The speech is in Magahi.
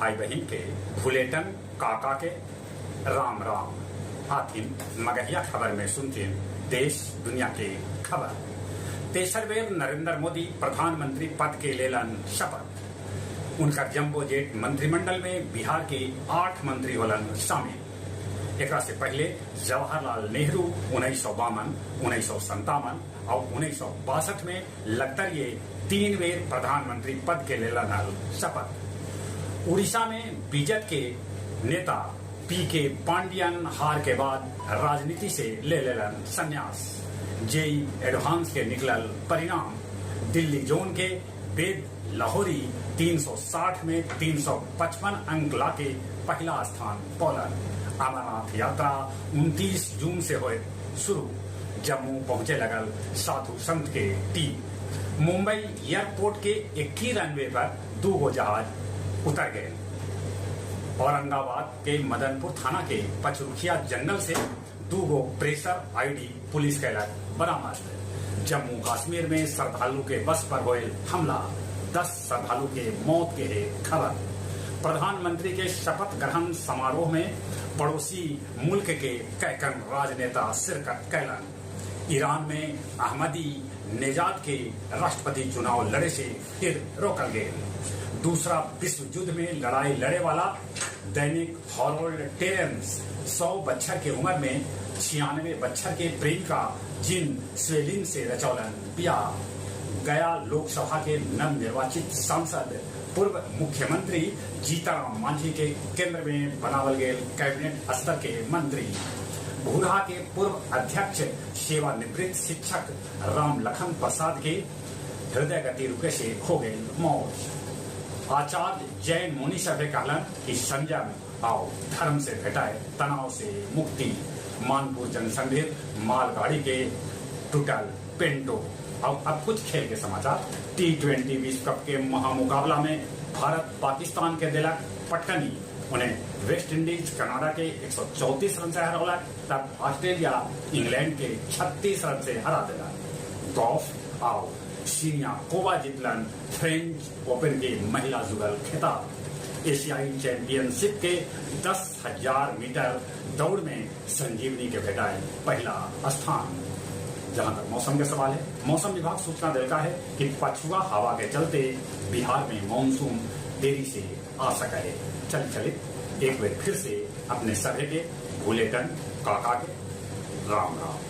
भाई बहन के भुलेटन काका के राम राम। आथिन मगहिया खबर में सुनथिन देश दुनिया के खबर। तेसर बेर नरेंद्र मोदी प्रधानमंत्री पद के लेलन शपथ। उनका जम्बो जेट मंत्रिमंडल में बिहार के 8 मंत्री होलन शामिल। एकरा से पहले जवाहरलाल नेहरू 1952, 1957 और 1962 में लगतर ये 3 बेर प्रधानमंत्री पद के लेलन हल शपथ। उड़ीसा में बीजद के नेता पी के पांडियन हार के बाद राजनीति से ले लेलन संन्यास। जेई एडवांस के निकलल परिणाम। दिल्ली जोन के वेद लाहौरी 360 में 355 अंक लाके पहला स्थान पौलन। अमरनाथ यात्रा 29 जून से होए शुरू। जम्मू पहुंचे लगल साधु संत के टीम। मुंबई एयरपोर्ट के 21 रनवे पर 2 जहाज उतर गए। औरंगाबाद के मदनपुर थाना के पचरुखिया जंगल से 2 प्रेशर आईडी पुलिस कैलक बरामद। जम्मू कश्मीर में श्रद्धालु के बस पर होए हमला, 10 श्रद्धालु के मौत के है खबर। प्रधानमंत्री के शपथ ग्रहण समारोह में पड़ोसी मुल्क के कैकन राजनेता शिरकत कैलन। ईरान में अहमदी नेजाद के राष्ट्रपति चुनाव लड़े से फिर रोकल गए। दूसरा विश्व युद्ध में लड़ाई लड़े वाला दैनिक हॉरोल्ड टेरेंस 100 बच्छर के उम्र में 96 बच्छर के प्रेमिका जिन स्वेलिन से रचौलन बियाह। गया लोकसभा के नवनिर्वाचित सांसद पूर्व मुख्यमंत्री जीतनराम मांझी के केंद्र में बनावल गए कैबिनेट स्तर के मंत्री। भूरा के पूर्व अध्यक्ष सेवानिवृत्त शिक्षक राम लखन प्रसाद के हृदय गति रुके से हो गई मौत। आचार्य जैन मुनि सभे कहलन कि संयम आओ धर्म से भेटाए तनाव से मुक्ति। मानपुर जंक्शन भी मालगाड़ी के टूटल पेंटो। और अब कुछ खेल के समाचार। T20 विश्व कप के महामुकाबला में भारत पाकिस्तान के दिलक पटकनी। उन्हें वेस्ट इंडीज कनाडा के 134 रन से हरौलक, तब ऑस्ट्रेलिया इंग्लैंड के 36 रन से हरा दिला। गोल्फ आओ सीनियाकोवा जीतलन फ्रेंच ओपन के महिला जुगल खिताब। एशियाई चैंपियनशिप के 10,000 मीटर दौड़ में संजीवनी के भेटाए पहला स्थान। जहां तक मौसम के सवाल है, मौसम विभाग सूचना देता है कि पछुआ हवा के चलते बिहार में मानसून देरी से आ सका है। चल चलित एक बार फिर से अपने सभे के भूलेटन काका के राम राम।